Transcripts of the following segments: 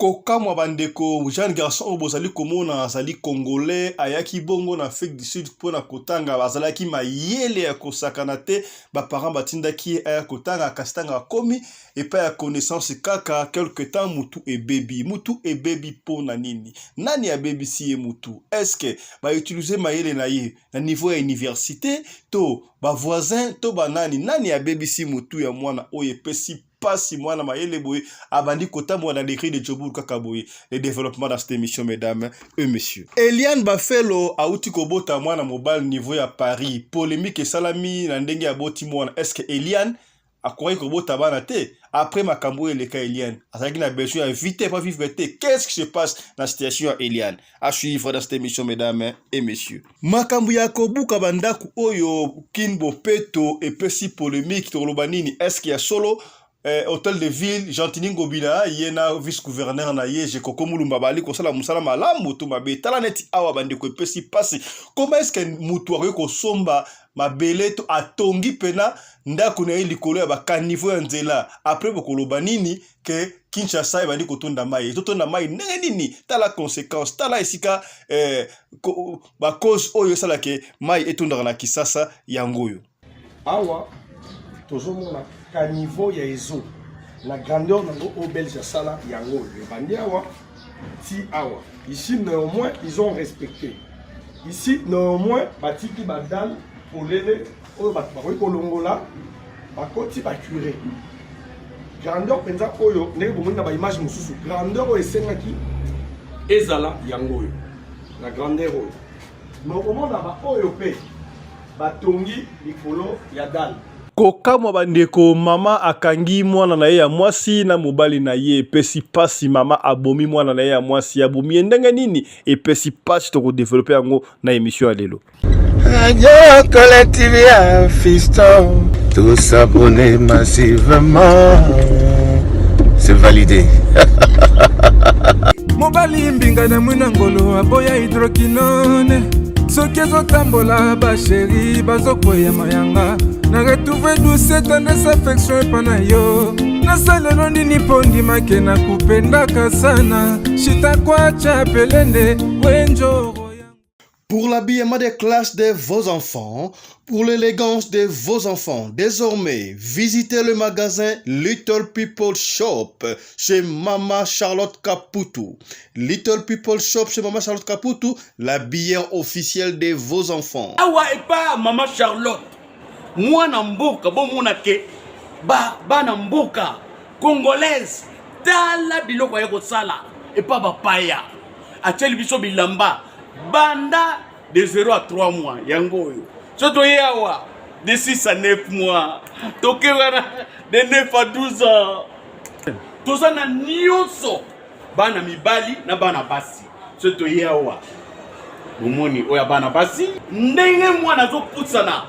Kokamwa bandeko, jeune garçon oyo bozali komona azali congolais, ayaki bongo na Afrique du Sud mpona kotanga. Azalaki mayele ya kosakana te. Baparent batindaki ye aya kotanga, kasi ntango akomi epai ya connaissance kaka quelque temps, mutu ebebi. Mutu ebebi mpona nini? Nani abebisi ye mutu? Est-ce bautiliser mayele na ye na niveau ya université to bavoisin to banani? Nani abebisi mutu ya mwana oyo? Epesi pasi, mwana mayele boye abandi kotambola na degré de Joburg kaka boye. Le développement dans cette émission, mesdames et messieurs. Eliane Bafelo auti kobota mwana mobali niveau ya Paris. Polémique esalami na ndenge aboti mwana. Est ce que Eliane akoki kobota bana te? Après makambo oyo eleka, Eliane azalaki na besoin ya vie te, pas vivre te? Qu'est-ce qui se passe na situation ya Eliane? À suivre dans cette émission, mesdames et messieurs. Makambo ya kobuka bandako oyo Kin Bopeto epesi polémique. Tokoloba nini? Est ce que ya solo hôtel de ville Gentiny Ngobila, ye na vice gouverneur na ye Jekoko Mulumba, bali kosala mosala malamu to mabe? Tala neti awa, bandeko, epesi mpasi. Koma est-ce mutu akoki kosomba mabele to atongi mpena ndako na ye likolo ya bacaniveau ya nzela? Après bokoloba nini ke Kinshasa ebandi kotonda mai? Etotonda mai ndenge nini? Tala conséquence, tala esika bacause oyo esalaka mai etondaka na Kisasa yango oyo. Awa tozomona caniveau ya ezo na grandeur nango oyo Belge asala yango oyo ebandi awa ti awa. Ici néanmoins, ils ont respecté. Ici néanmoins, batiki badalles polele oyo bato bakoki kolongola, bakoti bacurer grandeur mpenza oyo ndenge bomoni na baimage mosusu. Grandeur oyo esengaki ezala yango oyo na grandeur oyo, mais okomona baoyo mpe batongi likolo ya dalle. Kokamwa bandeko, mama akangi mwana na ye ya mwasi na mobali na ye. Epesi mpasi, mama abomi mwana na ye ya mwasi. Abomi ye ndenge nini? Epesi mpasi. Tokodévelopper yango na émission ya lelo. Radio Collective ya Fiston. Tous s'abonner massivement. C'est validé. Mobali mbinga na mwina ngolo aboya hydroquinone. Soki ezotambola, bachéri bazokweya mayanga. Na retrouve douce, tendresse, affection epa na yo. Nasalelo nini mpo ndimake na kupendaka sana? Shitakwacha pelende wenjoro. Pour l'habillement des classes de vos enfants, pour l'élégance de vos enfants, désormais, visitez le magasin Little People Shop chez Mama Charlotte Caputo. Little People Shop chez Mama Charlotte Caputo, l'habilleur officiel de vos enfants. Awa epa Mama Charlotte, mwana mboka, bomona ke ba bana mboka congolaise, tala biloko aye kosala epa bapaya. Atieli biso bilamba banda de 0 à 3 mois, yango oyo. So toye awa de 6 à 9 mois, toke wana de 9 à 12 ans. Toza na nyonso, bana mibali na bana basi. So toye awa, bomoni oyo ya bana basi, ndenge mwana azopusana.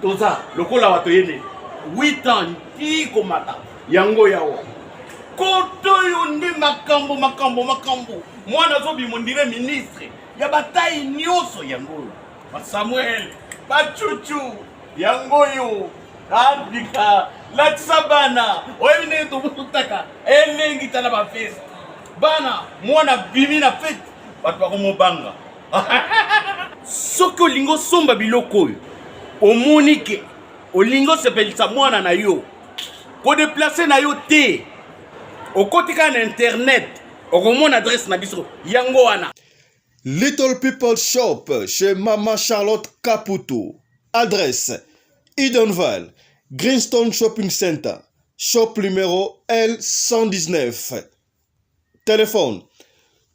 Toza lokola bato yene 8 ans ti komata, yango yawa koto oyo nde makambo, makambo, makambo. Mwana azobima ondire ministre ya bataille nyonso, yango oyo. Basamuel, bachuchu, yango oyo. Abika latisa bana, oyebi ndenge tobutaka elengi. Tala bafeste bana, mwana bimi na fête, bato bakomobanga. Soki olingi osomba biloko oyo, omoni ke olingi osepelisa mwana na yo, kodéplacer na yo te, okoti kaka na internet, okomona adresse na biso yango wana. Little People Shop chez Mama Charlotte Caputo. Adresse: Edenvale, Greenstone Shopping Center, shop numéro L119. Téléphone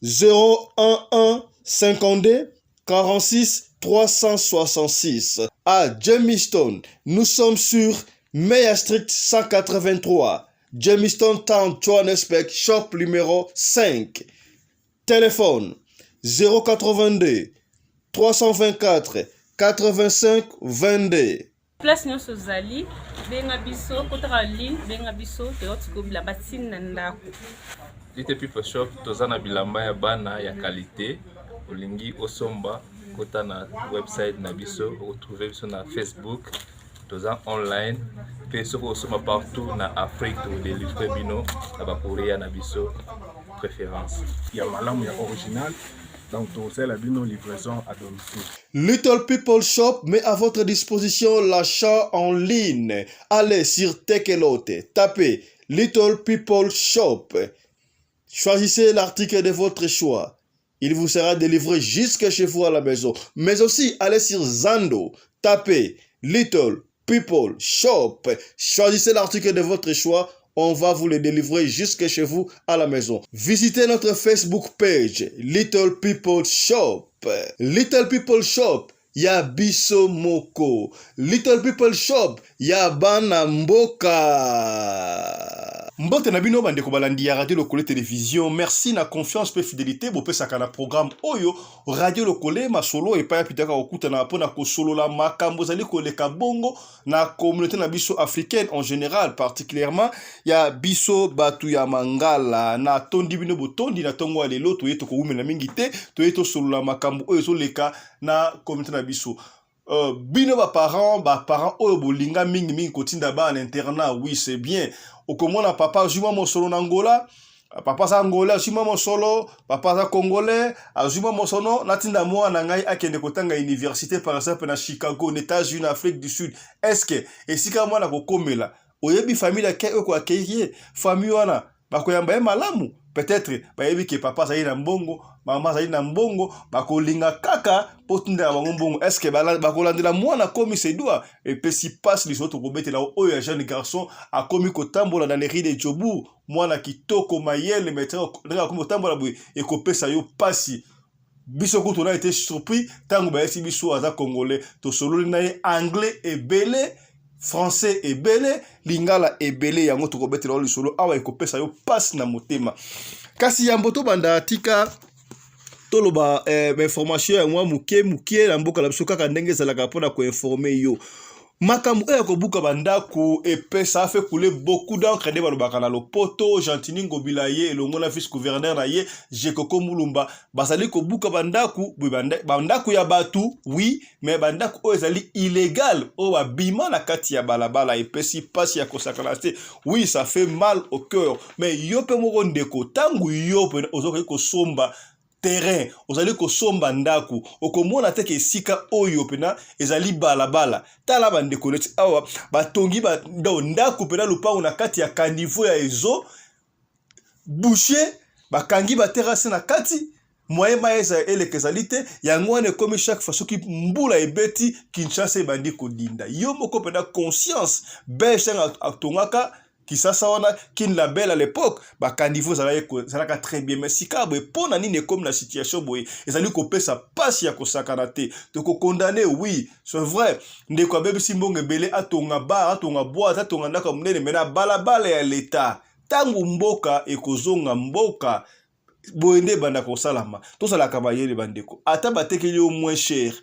011 52 46 366. À Germiston, nous sommes sur Meyer Street 183, Germiston Town, Johannesburg, shop numéro 5. Téléphone 082 324 85 22. Place nyonso ozali, benga biso, kotaka ligne, benga biso, toyoti bilamba ntina na ndako. Little People Shop, toza na bilamba ya bana ya qualité. Olingi osomba, kota na website na biso, okotrouver biso na Facebook, toza online mpe. Soki osomba partout na Afrique, tokodélivrer bino na bacourrier na biso. préférence. Ya malamu ya original donc tokosalela bino livraison à domicile. Little People Shop met à votre disposition l'achat en ligne. Allez sur Tekelote, tapez Little People Shop. Choisissez l'article de votre choix. Il vous sera délivré jusque chez vous à la maison. Mais aussi, allez sur Zando, tapez Little People Shop. Choisissez l'article de votre choix. On va vous le délivrer jusque chez vous à la maison. Visitez notre Facebook page Little People Shop. Little People Shop ya biso moko. Little People Shop ya bana mboka. Mbote na bino bandeko balandi ya Radio Lokole Television. Merci na confiance pe fidélité bopesaka na programme oyo Radio Lokole masolo epai ya pitaka kokutana mpo na kosolola makambo ezali koleka bongo na communauté na biso africaine en général particulièrement ya biso bato ya mangala. Na tondi bino botondi na tongo ya lelo, toye tokowumela mingi te, toye tosolola makambo oyo ezoleka na communauté na biso. Bino baparent, baparent oyo bolinga mingimingi kotinda bana na internat, oui, c'est bien. Okomona papa azwi mwa mosolo na Angola, papa aza Angola, azwi mwa mosolo, papa aza Congolais, azwi mwa mosolo, natinda mwana na ngai akende kotanga université, par exemple na Chicago, na États-Unis, na Afrique du Sud. Est ce que esika mwana kokomela, oyebi famille ake oyo koaccueillir ye, famille wana bakoyamba ye malamu? Peut-être bayebi ke papa azali na mbongo, mama azali na mbongo, bakolinga kaka mpo tindela bango mbongo. Est-ce bakolandela mwana akomi sedua? Epesi mpasi. Lisolo tokobetela oyo ya jeune garçon akomi kotambola na les rues de Joburg, mwana kitoko, mayele, mais ndenge akomi kotambola boye ekopesa yo mpasi. Biso kutu on a été surpris ntango bayesi biso aza Congolais. Tosololi na ye anglais ebele, français ebele, lingala ebele. Yango tokobetela yo lisolo awa, ekopesa yo mpasi na motema. Kasi yambo tobanda, tika toloba bainformation ya mwa moke moke na mboka na biso, kaka ndenge ezalaka mpona koinformer yo. Makambo oyo ya kobuka bandako epesa fait couler beaucoup d'encre, nde balobaka na lopoto. Gentiny Ngobila ye elongo na vice gouverneur na ye Jekoko Mulumba bazali kobuka bandako, bandako ya bato, oui, mais bandako oyo ezali illégal, oyo babima na kati ya balabala. Epesi mpasi ya kosakana te. Oui, ça fait mal au cœur. Mais yo mpe moko ndeko, ntango yo mpe ozokoki kosomba terrain, ozali kosomba ndako, okomona te ke esika oyo mpena ezali balabala? Tala bandeko, neti awa batongi ndako mpena lopango na kati ya caniveau ya ezo boucher, bakangi baterrasse na kati, moyen mai eleka ezali te. Yango wana ekomi chaque fois soki mbula ebeti, Kinshasa ebandi kodinda. Yo moko mpena conscience belge, ntango atongaka Kisasa wana, Kin la Belle à l'époque, bacaniveau ezalaka très bien. Mais sika boye, mpo na nini ekomi na situation boye? Ezali kopesa mpasi ya kosakana te. Tokocondamner, oui, c'est vrai, ndeko abebisi mbongo ebele, atonga bar, atonga boîte, atonga ndako ya monene, mais na balabala ya leta. Ntango mboka ekozonga mboka boye nde ebanda kosalama. Tozalaka mayele, bandeko. Ata batekeli yo moins cher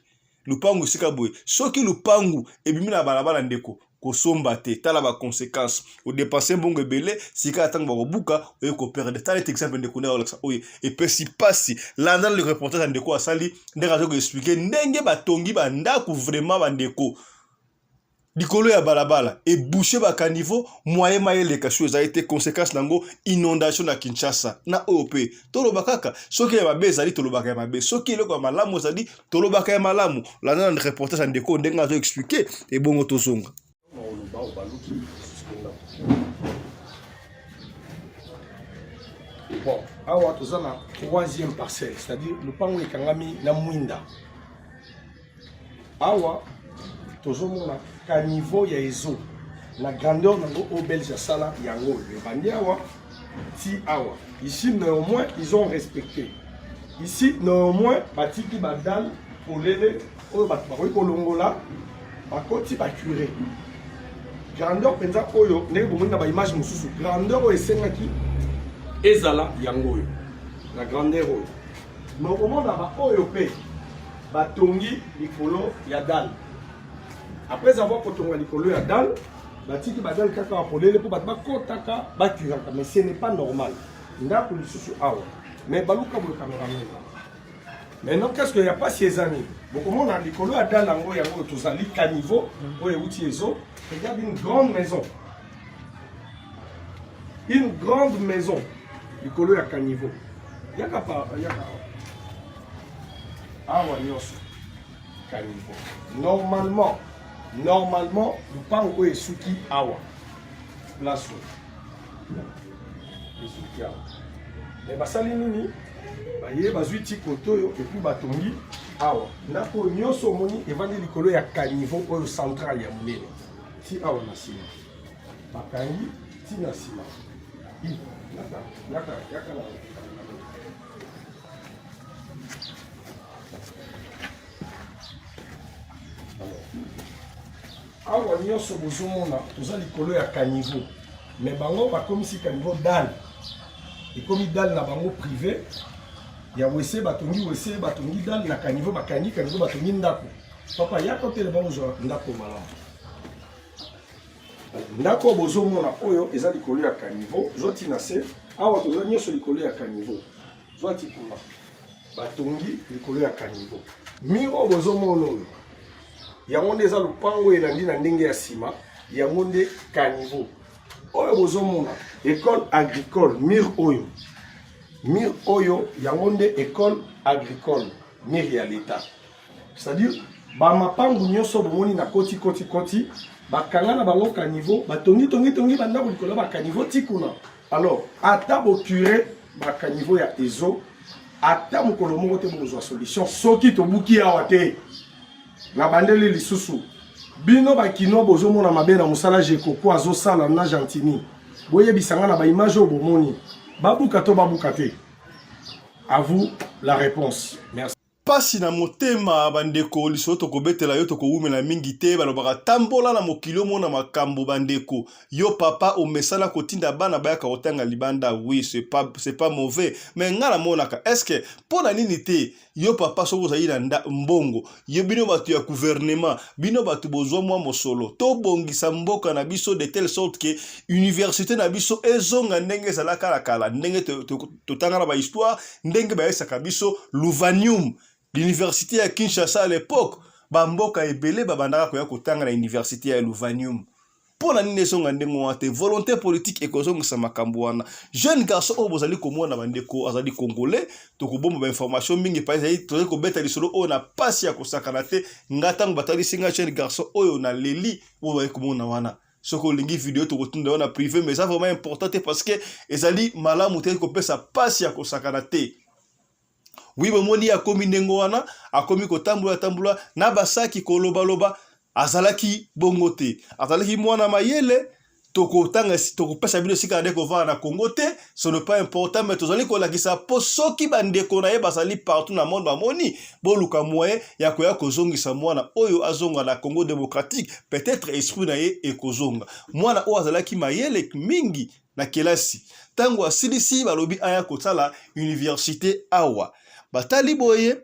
lupangu esika boye, soki lupangu ebimi na balabala, ndeko, kosomba te. Tala baconséquence, odépenser mbongo ebele, sika ntango bakobuka, oye koperdre. Tala ete exemple ndeko nde aolakisa oyo epesi mpasi. Landa le reportage ya ndeko asali, ndenge aza koexpliquer ndenge batongi bandako vraiment, bandeko, likolo ya balabala, eboucher bacaniveau, moyen mai eleka so ezali te. Conséquence nango, inondation na Kinshasa. Na oyo mpe toloba kaka, soki ya mabe ezali, tolobaka ya mabe, soki eloko ya malamu ezali, tolobaka ya malamu. Landa na reportage ya ndeko ndenge azo expliquer, ebongo tozonga. Oloba obaluki lisusu. Bon, awa toza na troisième parcelle, c'est-à-dire lopango ekangami na mwinda. Awa tozomona caniveau ya ezo na grandeur nango oyo belge asala yango oyo ebandi awa ti awa. Ici néanmoins ils ont respecté, ici néanmoins batiki badalles polele oyo bato bakoki kolongola, bakoti bacurer. Grandeur mpenza oyo, ndenge bomoni na baimage mosusu, grandeur oyo esengaki ezala yango oyo na grandeur oyo. Mais okomona baoyo mpe batongi likolo ya dalle. Après avoir kotonga likolo ya dalle, batiki badalles kaka ya polele mpo bato bakotaka, bacuraka. Mais ce n'est pas normal. Ndako lisusu awa, mais baluka boye, cameraman. Maintenant, qu'est-ce que ya pasi eza nini? Bokomona likolo ya dalle yango, yango oyo tozali caniveau oyo euti ezo. Regarde, une grande maison, une grande maison. likolo ya caniveau. Yaka pa yaka awa nyonso caniveau. Normalement, normalement lupango oyo esuki awa place oyo esuki awa me basali nini? Baye bazwi ti kote oyo epuis batongi awa ndako oyo nyonso omoni evandi likolo ya caniveau oyo central ya monene ti awa na nsima bakangi ti na nsima. Yaka, yaka, yaka na awa nyonso bozomona toza likolo ya caniveau, mais bango bakomisi caniveau dalle, ekomi dalle na bango privé ya wese, batongi wese, batongi dalle na caniveau, bakangi caniveau, batongi ndako. Papa, yaka otelema ozwa ndako malamu. Ndako bozomona oyo eza likolo ya caniveau, zwa ti na se awa, toza nyonso likolo ya caniveau, zwa ti kuna, batongi likolo ya caniveau. Mur oyo bozomona oyo, yango nde eza lopango elandi na ndenge ya nsima, yango nde caniveau oyo bozomona. École agricole, mur oyo, mur oyo yango nde école agricole, mur ya l'État. C'est-à-dire bamapangu nyonso bomoni na koti koti koti, bakanga na bango caniveau, batongi tongi tongi bandako likolo ya bacaniveau ti kuna. Alors ata bocure bacaniveau ya ezo, ata mokolo moko te bokozwa solution soki tobuki awa te. Na bandeli lisusu bino bakino bozomona mabe na mosala Jekoko azosala na Gentini, boyebisa nga na baimage oyo bomoni, babuka to babuka te? À vous la réponse. Merci. Pasi na motema bandeko, lisolo tokobetela yo tokowumela mingi te. Balobaka tambola na mokili omona makambo bandeko. Yo papa omesana kotinda bana bayaka kotanga libanda, oui c'est pas mauvais, mais nga namonaka est-ce que mpo na nini te yo papa soki ozali na mbongo, yo bino bato ya gouvernement, bino bato bozwa mwa mosolo, tobongisa mboka na biso de telle sorte que université na biso ezonga ndenge ezalaka na kala, ndenge totanga na bahistoire, ndenge bayesaka biso Lovanium, l'université ya Kinshasa à l'époque. Bamboka ebele babandaka koya kotanga na université ya Lovanium. Mpo na nini ezonga ndenge wana te? Volonté politique ekozongisa makambo wana. Jeune garçon oyo bozali komona bandeko, azali congolais. Tokobomba bainformation mingi pa ezali tozali kobeta lisolo oyo na pasi ya kosakana te. Nga ntango batalisi nga jeune garçon oyo, na leli oyo bazali komona wana. Soki olingi video, tokotinda yo na privé, mais eza vraiment important te parce que ezali malamu te, kopesa pasi ya kosakana te. Oui, bomoni akomi ndenge wana, akomi kotambola tambola na basaki, kolobaloba. Azalaki bongo te, azalaki mwana mayele. Tokotanga, tokopesa bino esika nde kovanda na Congo te, ce n'est pas important, mais tozali kolakisa mpo soki bandeko na ye bazali partout na monde bamoni, boluka moyen ya koya kozongisa mwana oyo azonga na Congo démocratique. Peut-être esprit na ye ekozonga. Mwana oyo azalaki mayele mingi na kelasi. Ntango asilisi, balobi aya kosala université awa. Batali boye,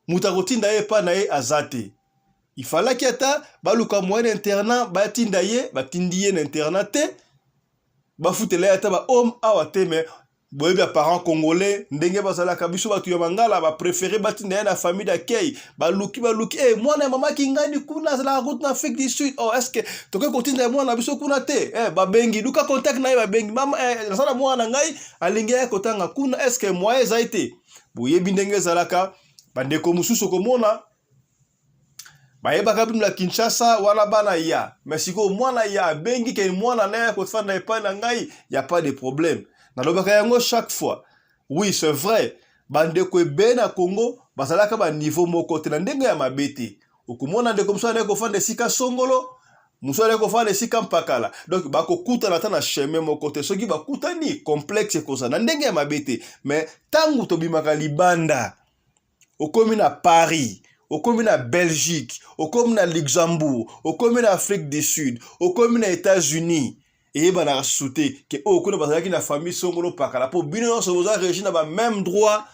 moto akotinda ye epai na ye aza te. Ifalaki ata baluka moyen internat batinda ye, batindi ye na internat te, bafutela ye ata bahome awa te. Mais boyebi ya parent congolais ndenge bazalaka, biso bato ya mangala, bapréféré batinda ye na famille d'accueil. Baluki, baluki, e mwana ya mama Kingani kuna azalaka kutu na Afrique du Sud. Oh, est ce que tokoki kotinda ye mwana na biso kuna te? Eh, babengi, luka contact na ye, babengi mama, eh, nasala mwana na ngai alingi ye kotanga kuna, est ce que moyen ezali te? Boyebi ndenge ezalaka, bandeko mosusu okomona bayebaka bino na Kinshasa wana bana ya mais sikoyo mwana ya abengi ke mwana na ye kofanda epai na ngai, ya pas de problème. Nalobaka yango chaque fois. Oui, c'est vrai, bandeko ebele na Congo bazalaka baniveau moko te na ndenge ya mabe te. Okomona ndeko mosusu azali kofanda esika songolo, mosusu azali kofanda esika mpakala, donc bakokutana ata na chemin moko te. Soki bakutani, complexe ekozala na ndenge ya mabe te. Mais ntango tobimaka libanda, okomi na Paris, okomi na Belgique, okomi na Luxembourg, okomi na Afrique du Sud, okomi na États-Unis, eyebanaka susu te ke oyo kuna bazalaki na famille songolo pakala, mpo bino nyonso boza régi na bameme droit,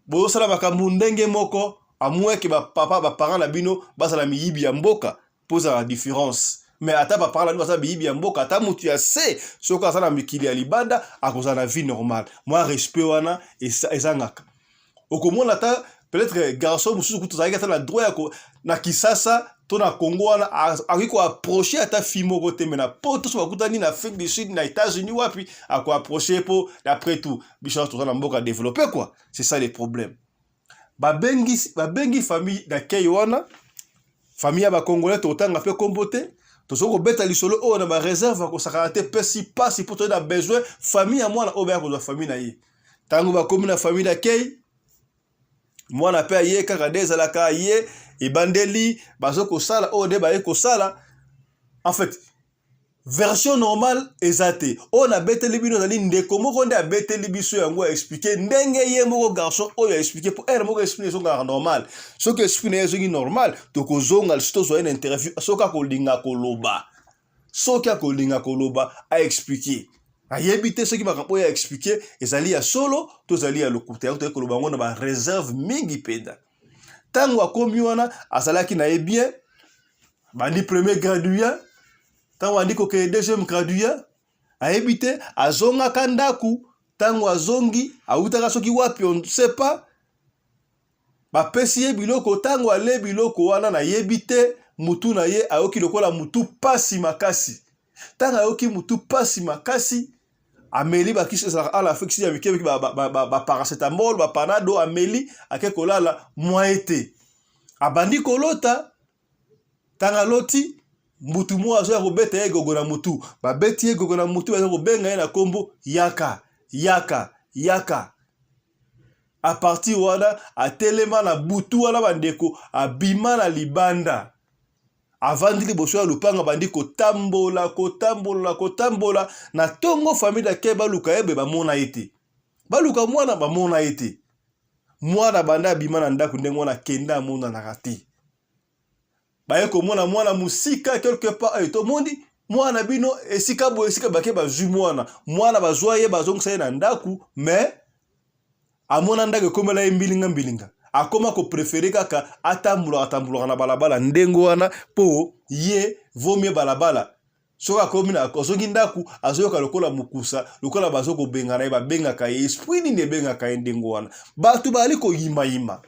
bozosala makambo ndenge moko, à moins ke bapapa, baparent na bino bazala miyibi ya mboka, mpo ezala différence. Mais ata baparent na bino baza miyibi ya mboka, ata motu ya se soki aza na mikili ya libanda, akozala na vie normale. Mwa respect wana ezangaka. Okomona ata Peut-être garçon mosusu kutu azalaki ata na droit ya ko na Kisasa to na Congo wana akoki ko approcher ata fille moko te, mais na poto so bakutani na Afrique du Sud, na États-Unis wapi ako approcher po d'après tout biso nyonso toza na mboka développé quoi. C'est ça le problème. Babengi babengi famille d'accueil wana, famille ya bacongolais, totanga mpe kombo te, tozoki kobeta lisolo oyo na bareserve ya kosakana te, pesi pasi mpo toyei na besoin famille ya mwana oyo baya kozwa famille na ye. Ntango bakomi na famille d'accueil, mwana mpe aye kaka nde ezalaka ye ebandeli bazo kosala oyo nde baye kosala. En fait, version normale eza te. Oyo nabeteli bino ezali ndeko moko nde abeteli biso yango, aexpliquer ndenge ye moko garçon oyo aexpliquer, po heure moko esprit ezongaka normal. Soki esprit na ye ezongi normal, tokozonga lisusu tozwa ye na interview. Soki akolinga koloba, soki akolinga koloba, aexpliquer. Nayebi te soki makambo oyo aexpliquer ezali ya solo to ezali ya lokuta. Yango toyei koloba yango na bareserve mingi mpenza. Ntango akomi wana, azalaki na ye bien, bandi premier graduat, ntango andi kokende deuxième graduat, ayebi te, azongaka ndako. Ntango azongi, awutaka soki wapi, on ne sait pas, bapesi ye biloko. Ntango ale biloko wana, nayebi te, mutu na ye ayoki lokola mutu pasi makasi. Ntango ayoki mutu pasi makasi, ameli bakisi ezalaka ala Afrique ya mike mike, baparacétamol, bapanado, ameli, ake kolala. Mwaye te, abandi kolota. Ntango aloti, mbutu moko azoya kobeta ye gogo na mutu. Babeti ye gogo na mutu, baza kobenga ye na nkombo: "Yaka, yaka, yaka." À partir wana, atelema na butu wana, bandeko, abima na libanda, avandi liboso ya lopanga, bandi kotambola, kotambola, kotambola. Na ntongo, famille d'accueil baluka ye boye, bamona ye te. Baluka mwana, bamona ye te. Mwana banda abima na ndako ndenge wana akende, amonanaka te. Baye komona mwana mosika quelque part. Oyo tomoni mwana bino esika boye, esika bake, bazwi mwana. Mwana bazwa ye, bazongisa ye na ndako, mais amona ndako ekomela ye mbilinga mbilinga. Akoma kopréférer kaka atambolaka tambolaka na balabala ndenge wana, mpo ye vomie balabala. Soki akomi na azongi ndako, azoyoka lokola mokusa, lokola bazo kobengana ye, babengaka ye, esprit nini ebengaka ye ndenge wana. Bato bazali koyimayima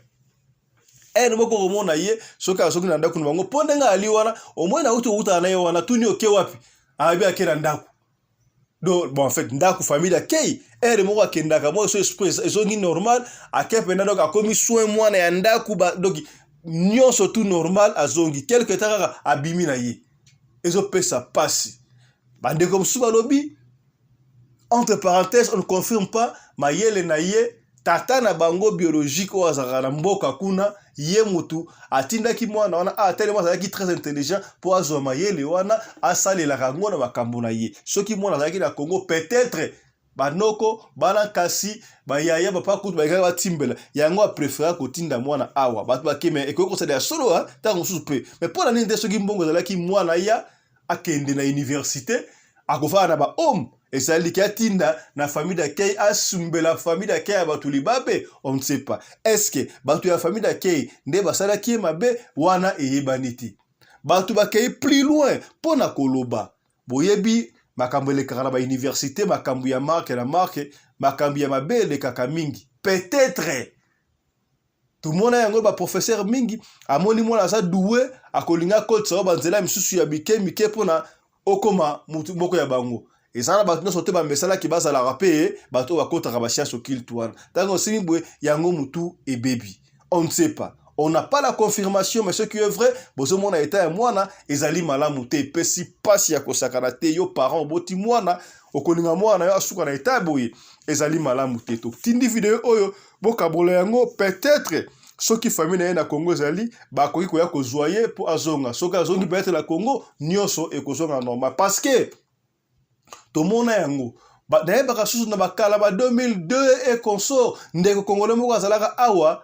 ene moko komona ye soki azongi na ndako na bango, mpo ndenge ali wana, omoi nauti kokutana na ye wana, tuni: "Oke wapi?" Ayebi ake na ndako. Donc bon, en fait, ndako famille akei heure moko akendaka moko so esprit ezongi normal, ake mpenza. Donc akomi soin mwana ya ndako ba, donc nyonso tout normal. Azongi quelque temps kaka, abimi na ye. Ezopesa pasi. Bandeko mosusu balobi, entre parenthèses, on ne confirme pas, mayele na ye, tata na bango biologique oyo azalaka na mboka kuna, ye motu atindaki mwana wana atelema, azalaki très intelligent mpo azwa mayele wana, asalelaka yango na makambo na ye. Soki mwana azalaki na Congo, peut-être banoko bana kasi bayaya bapa kutu bayekaki batimbela yango. Apréféra kotinda mwana awa. Bato bakeme ekoki kosala ya solo ntango mosusu mpe, mais mpo na nini te? Soki mbongo ezalaki, mwana ya akende na université, akofanda na bahome, ezaliki atinda na famille d'accueil, asumbela famille d'accueil ya bato libabe. On ne sait pas, est-ce que bato ya famille d'accueil nde basalaki ye mabe wana, eyebani te. Bato bakei plus loin mpo na koloba, boyebi makambo elekaka na bauniversité, makambo ya marke na marke, makambo ya mabe elekaka mingi. Peut-être tomona yango, baprofesseur mingi amoni mwana aza doué, akolinga akotisa oyo banzela misusu ya mike mike mpona okoma mutu moko ya bango. Eza na bato nyonso te bamesalaki bazalaka mpe bato oyo bakotaka bascience occulte wana. Ntango osimi boye, yango mutu ebebi. On ne sait pas, on n'a pas la confirmation, mais ce qui est vrai, bozomona état ya mwana ezali malamu te, epesi mpasi ya kosakana te. Yo parent oboti mwana, okolinga mwana yo asuka na état boye? Ezali malamu te. Totindi video oyo, bokabola yango. Peut-être soki famille na ye na Congo ezali, bakoki koya kozwa ye mpo azonga. Soki azongi peut-être na Congo, nyonso ekozonga normal, parce que tomona yango. Nayebaka susu na bakala ba 2002 et consort, ndeko congolais moko azalaka awa.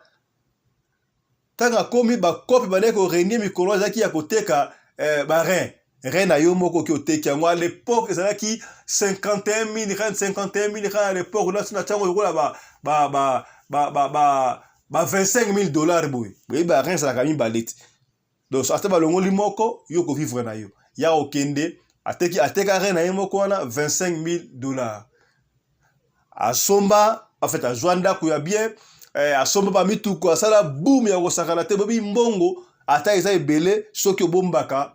Ntango akomi, bakope bandeki korenie mikolo ezalaki ya koteka barein, rein na yo moko oki oteki yango. À l'époque ezalaki 51 000 rand, 51 000 rand à l'époque na ntango lokola ba 25 000 $ boye. Boyebi barein ezalaka mibale te, donc ata balongoli moko, yo kovivre na yo ya kokende. Ateki, ateka rein na ye moko wana 25 000 $, asomba, en fait azwa ndako ya bien. eh, asomba bamituku, asala boom ya kosakana te. Bobi mbongo ata eza ebele, soki obombaka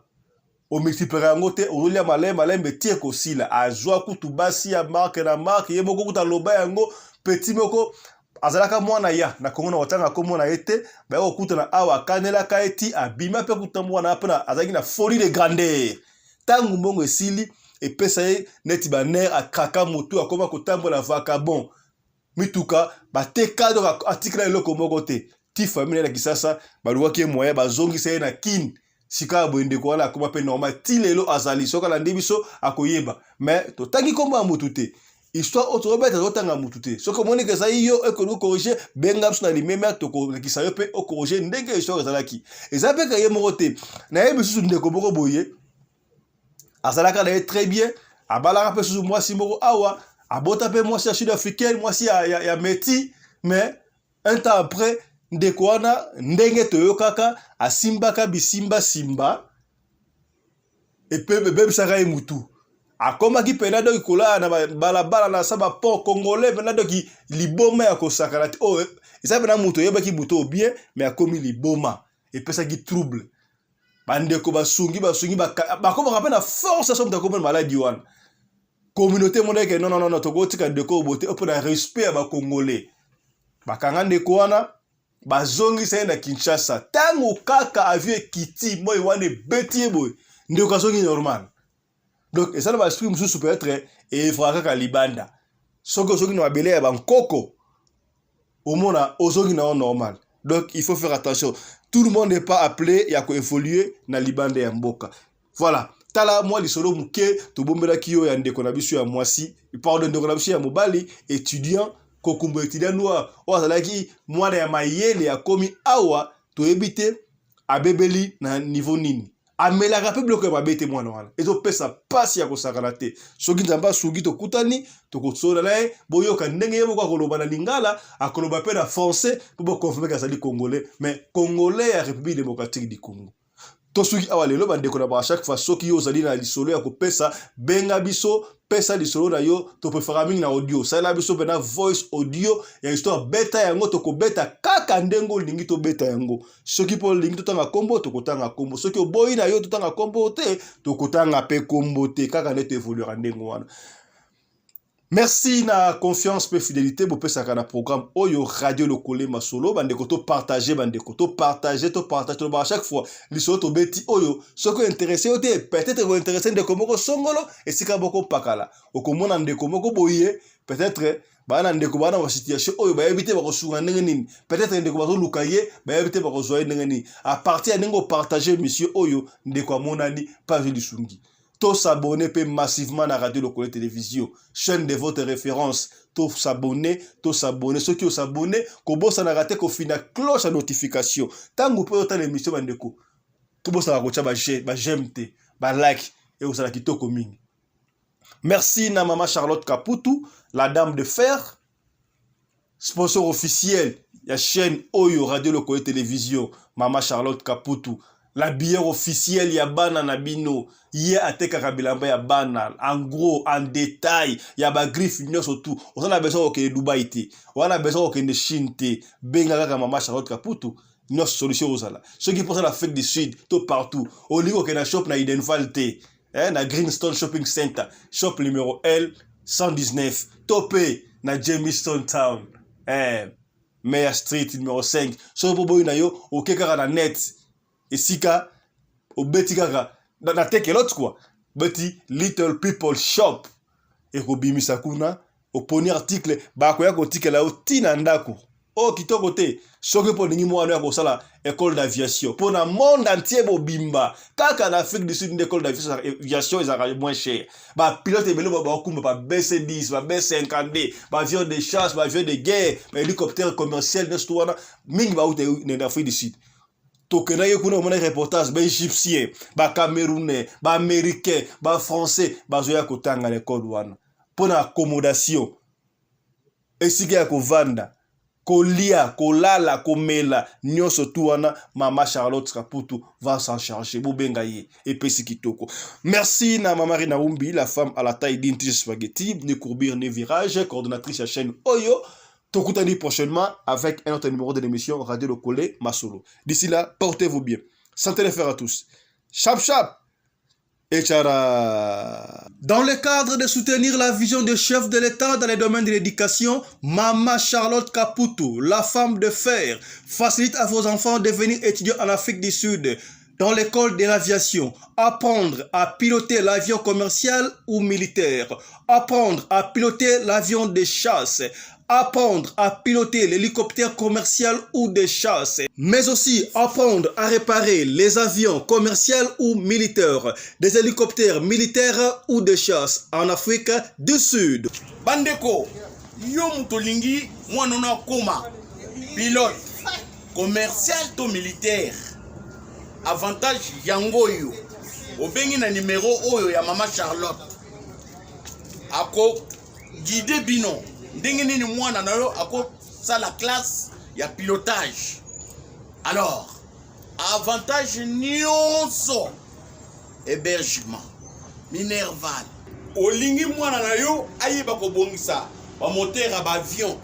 omultiplier yango te, ozolia malembe malembe ti ekosila. Azwa kutu basi ya marke na marke, ye moko kutu aloba yango. Petit moko azalaka mwana ya na Kongo, na kotanga nkombo na ye te, baya kokutana awa, akanelaka ye ti abima mpe kuta mwana mpe azalaki na folie de grandeur. Ntango mbongo esili, epesa ye neti baner, akraka motu, akoma kotambola vacabon, mituka bateka, donc atikala eloko moko te. Ti famille na Kisasa balukaki ye moyen bazongisa ye na Kin. Sika ya boye ndeko wana akoma mpe normal ti lelo azali. Soki alandi biso akoyeba, mais totangi nkombo ya motu te. Histoire oyo tozobeta, tozotanga motu te. Soki omoni ke ezali yo ekolingi corrige, benga biso na limemia, tokolekisa yo mpe ocorrige ndenge histoire ezalaki. Eza mpe ka ye moko te, nayebi lisusu ndeko moko boye azalaka na ye très bien, abalaka mpe susu mwasi moko awa, abota mpe mwasi ya sud africaine, mwasi ya meti. Mais un temps après, ndeko wana, ndenge toyokaka, asimbaka bisimbasimba, ebebisaka ye mutu, akomaki mpena doki kolala na balabala na sa baport congolais, mpena doki liboma ya kosakana te. Oyo eza mpena moto oyebaki moto oyo bien, mais akomi liboma, epesaki trouble. Bandeko basungi basungi, bakomaka mpe na force. So moto akomi na maladi wana, communauté emonaki ke non, non, non, tokotika ndeko oyo bote, mpo na respect ya bacongolais. Bakanga ndeko wana, bazongisa ye na Kinshasa. Ntango kaka avion ekiti, moi wana ebeti ye boye, ndeko azongi normal. Donc eza na baesprit mosusu peut-être evraka kaka libanda. Soki ozongi na mabele ya bankoko, omona ozongi na yo normal. Donc il faut faire attention, tout le monde n'est pas appelé ya koévoluer na libanda ya mboka. Voilà, tala mwa lisolo moke tobombelaki yo ya ndeko na biso ya mwasi, pardon, ndeko na biso ya mobali, étudiant Kokumbo, étudiant noir oyo azalaki mwana ya mayele, akomi awa, toyebi te abebeli na niveau nini. Amelaka mpe biloko ya mabe te. Mwana wana ezopesa mpasi ya kosakana te. Soki Nzambe asuki, tokutani, tokosola na ye, boyoka ndenge ye moko akoloba na lingala, akoloba mpe na français, mpo boconfirme ke azali congolais, mais congolais ya République démocratique du Congo. Tosuki awa lelo, bandeko na ba. Chaque fois soki yo ozali na lisolo ya kopesa, benga biso, pesa lisolo na yo. Topréférera mingi na audio. Salela biso mpena voice audio ya histoire, beta yango, tokobeta kaka ndenge olingi tobeta yango. Soki mpo olingi totanga nkombo, tokotanga nkombo. Soki oboyi na yo totanga nkombo te, tokotanga mpe nkombo te. Kaka nde toévoluera ndenge wana. Merci na confiance mpe fidélité bopesaka na programme oyo, Radio Lokole Masolo. Bandeko, topartage, bandeko, topartage, topartage. Tolobaka chaque fois, lisolo tobeti oyo, soki ointéresse yo te, peut-être kointéresse ndeko moko songolo esika moko pakala. Okomona ndeko moko boye, peut-être baa na ndeko baa na basituation oyo, bayebi te bakosunga ndenge nini. Peut-être ndeko bazoluka ye, bayebi te bakozwa ye ndenge nini. À partir ya ndenge opartage émission oyo, ndeko amonani mpe azwi lisungi. Tos'abonner mpe massivement na Radio Lokole Télévision, chaîne de votre référence. Tos'abonner, tos'abonner. Soki os'abonner, kobosanaka te kofina cloche ya notification ntango mpe otala émission. Bandeko, tobosanaka kotya baj'aime te, balike, ekozala kitoko mingi. Merci na mama Charlotte Kaputu, la dame de fer, sponsor officiel ya chaîne oyo, Radio Lokole Télévision. Mama Charlotte Kaputu, la bière officielle ya bana na bino. Ye atekaka bilamba ya bana en gros, en détail, ya bagriffe nyonso tu. Oza na besoin kokende Dubai te, oza na besoin kokende Chine te, benga kaka mama Charlotte Kaputu, nyonso solution ozala. Soki mposa na Afrique du Sud to partout, olingi kokende na shop na Edenval te, na Greenstone Shopping Center, shop numéro L 119, to mpe na Jamestown Town, Meyer Street numéro 5. Soki mpo boyi na yo, oke kaka na net, esika obeti kaka na tekelot quoi, beti Little People Shop, ekobimisa kuna. Oponi article, bakoya kotikela yo ntina ndako. Oyo kitoko te. Soki mpo olingi mwana ya kosala école d'aviation, mpo na monde entier bobimba, kaka na Afrique du Sud nde école d'aviation ezalaka moins cher. Bapilote ebele bakumba ba BC10, ba B52, baavion de chasse, baavion de guerre, bahélicoptère commercial, nyonso to wana mingi bauta na Afrique du Sud. Tokendaki kuna, omona reportage, baégyptien, bacamerounais, baaméricain, bafrançais bazoya kotanga na ekole wana mpo na accommodation, esika ya kovanda, kolia, kolala, komela, nyonso tu wana. Mama Charlotte Kaputu va s'en charger. Bobenga ye, epesi kitoko. Merci na mama Rina Umbi, la femme à la taille d'une tige spaghetti, ni courbure ni virage, coordonnatrice ya chaîne oyo. Tokutani prochainement avec un autre numéro de l'émission Radio Lokole Masolo. D'ici là, portez-vous bien. Santé les faire à tous. Chap chap et tchara. Dans le cadre de soutenir la vision du chef de l'État dans les domaines de l'éducation, Mama Charlotte Caputo, la femme de fer, facilite à vos enfants de venir étudier en Afrique du Sud dans l'école de l'aviation, apprendre à piloter l'avion commercial ou militaire, apprendre à piloter l'avion de chasse, apprendre à piloter l'hélicoptère commercial ou de chasse, mais aussi apprendre à réparer les avions commerciaux ou militaires, des hélicoptères militaires ou de chasse en Afrique du Sud. Bandeko, yo moto olingi mwana no akoma pilote commercial to militaire, avantage yango oyo obengi na numero oyo ya mama Charlotte, ako guide bino ndenge nini mwana na yo akosala classe ya pilotage. Alors avantage nyonso, hébergement, minerval, olingi mwana na yo ayeba kobongisa bamoteur ya baavion,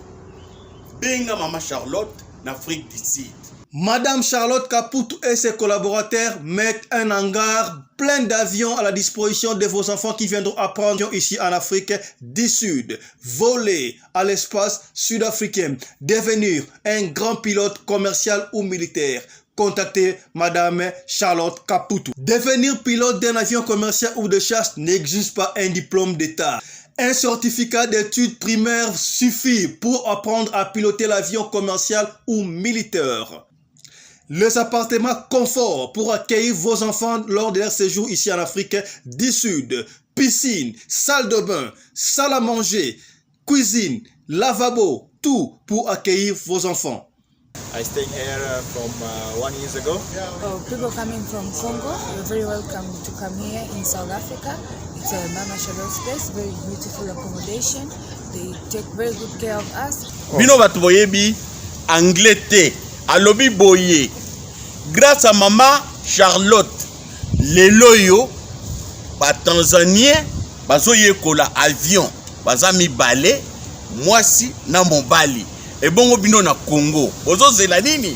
benga mama Charlotte na Afrique du Sud. Madame Charlotte Caputo et ses collaborateurs mettent un hangar plein d'avions à la disposition de vos enfants qui viendront apprendre ici en Afrique du Sud, voler à l'espace sud-africain, devenir un grand pilote commercial ou militaire. Contactez Madame Charlotte Caputo. Devenir pilote d'un avion commercial ou de chasse n'exige pas un diplôme d'État. Un certificat d'études primaires suffit pour apprendre à piloter l'avion commercial ou militaire. Les appartements confort pour accueillir vos enfants lors de leur séjour ici en Afrique du Sud. Piscine, salle de bain, salle à manger, cuisine, lavabo, tout pour accueillir vos enfants. I stay here from 1 years ago. Oh, people coming from Congo, you're very welcome to come here in South Africa. It's a Mama Charlotte's place, very beautiful accommodation. They take very good care of us. Bino bato boyebi anglais te, alobi boye: grâce à mama Charlotte, lelo oyo batanzanien bazoyekola avion, baza mibale, mwasi na mobali. Ebongo bino na Congo bozozela nini?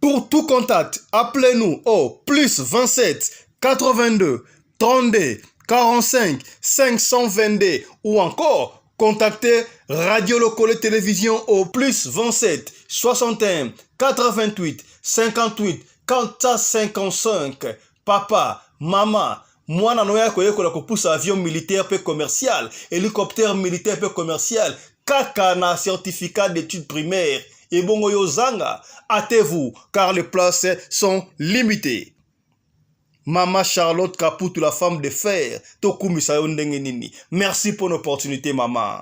Pour tout contact, appelez-nous au plus 27 82 32 45 522 ou encore contactez Radio Lokole Télévision au plus 27 61 88 58 455. Papa, maman, mwana na yo akoyekola kopusa avion militaire mpe commercial, hélicoptère militaire mpe commercial, kaka na certificat d'études primaires. Ebongo yo zanga, hâtez-vous car les places sont limitées. Mama Charlotte Kaputu, la femme de fer, tokumisa yo ndenge nini. Merci pour l'opportunité, maman.